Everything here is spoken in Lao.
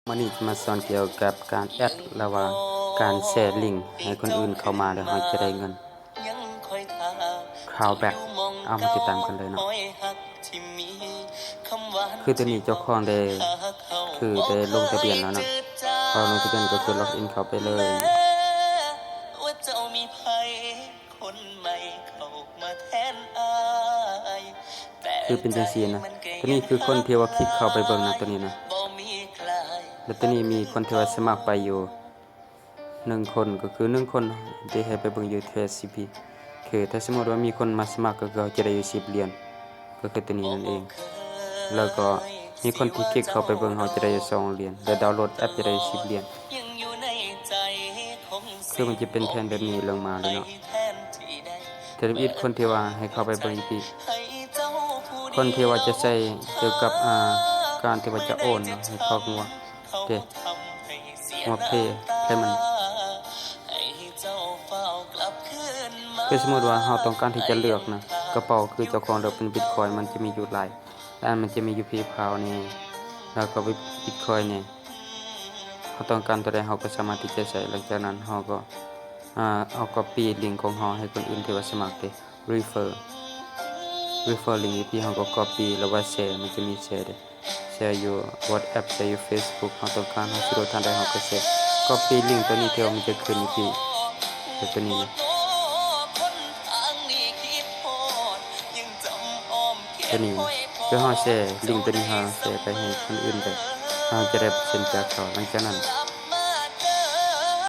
ມື້ນີ້ຈະມາສອນກ່ຽວກັບການແອັດ ຫຼືວ່າການແຊລິງໃຫ້ຄົນອື່ນເຂົ້າມາ ແລ້ວເຮົາຈະໄດ້ເງິນ cashback. ເອົາມາຕິດຕາມກັນເລີຍເນາະ. ຄືຕອນນີ້ເຈົ້າຂອງໄດ້ ຄືໄດ້ລົງທະບຽນແລ້ວເນາະ. ເຮົາລົງທະບຽນກໍຄື log in ເຂົ້າໄປເລີຍ. ຄືເປັນຈັ່ງຊີ້ນະ. ໂຕນີ້ຄືຄົນທີ່ວ່າຄລິກເຂົ້າໄປເບິ່ງນະ ໂຕນີ້ນະ. ແລ້ວໂຕນີ້ມີຄົນທີ່ວ່າສະໝັກໄປຢູ່ໜຶ່ງຄົນ ກໍຄືໜຶ່ງຄົນທີ່ໃຫ້ໄປເບິ່ງຢູ່ T S C P. ຄືຖ້າສົມມຸດວ່າມີຄົນມາສະໝັກ ກໍຄືເຮົາຈະໄດ້ຢູ່ສິບຫຼຽນ ກໍຄືໂຕນີ້ນັ້ນເອງ. ແລ້ວກໍມີຄົນທີ່ຄລິກເຂົ້າໄປເບິ່ງ ເຮົາຈະໄດ້ຢູ່ສອງຫຼຽນ ແລະ ດາວໂຫຼດແອັບຈະໄດ້ຢູ່ສິບຫຼຽນ. ຄືມັນຈະເປັນແທ່ນແບບນີ້ເລື່ອງມາເລີຍເນາະ. ທຳອິດຄົນທີ່ວ່າໃຫ້ເຂົ້າໄປເບິ່ງຢູ່ພີ້ ຄົນທີ່ວ່າຈະໃຊ້ກ່ຽວກັບ ອ່າ ການທີ່ວ່າຈະໂອນເນາະ ໃຫ້ເຂົ້າຫົວເດ້ ຫົວເພໃຫ້ມັນ ຄືສົມມຸດວ່າເຮົາຕ້ອງການທີ່ຈະເລືອກນະ ກະເປົາ ຄືເຈົ້າຂອງເລືອກເປັນບິດຄອຍ ມັນຈະມີຢູ່ຫຼາຍ ແລະ ອັນມັນຈະມີຢູ່ພີພາວນີ້ ແລ້ວກໍບິດຄອຍນີ້. ເຮົາຕ້ອງການໂຕໃດເຮົາກໍສາມາດທີ່ຈະໃຊ້. ຫຼັງຈາກນັ້ນເຮົາກໍ ອ່າ ເອົາກັອບປີ້ລິງຂອງເຮົາໃຫ້ຄົນອື່ນທີ່ວ່າສະໝັກເດ້ refer refer link ຢູ່ພີ້ ເຮົາກໍກັອບປີ້ ຫຼືວ່າແຊ ມັນຈະມີແຊເດ້ ແຊຢູ່ WhatsApp ແຊຢູ່ Facebook. ເຮົາຕ້ອງການເຮົາສະດວກທາງໃດເຮົາກໍແຊ ກັອບປີ້ລິງໂຕນີ້ທີ່ວ່າມັນຈະຂຶ້ນຢູ່ພີ້ ແບບໂຕນີ້ນະ. ໂຕນີ້ ຄືເຮົາແຊລິງໂຕນີ້ ເຮົາແຊໄປໃຫ້ຄົນອື່ນໄດ້ ເຮົາຈະໄດ້ເປີເຊັນຈາກເຂົາ. ຫຼັງຈາກນັ້ນ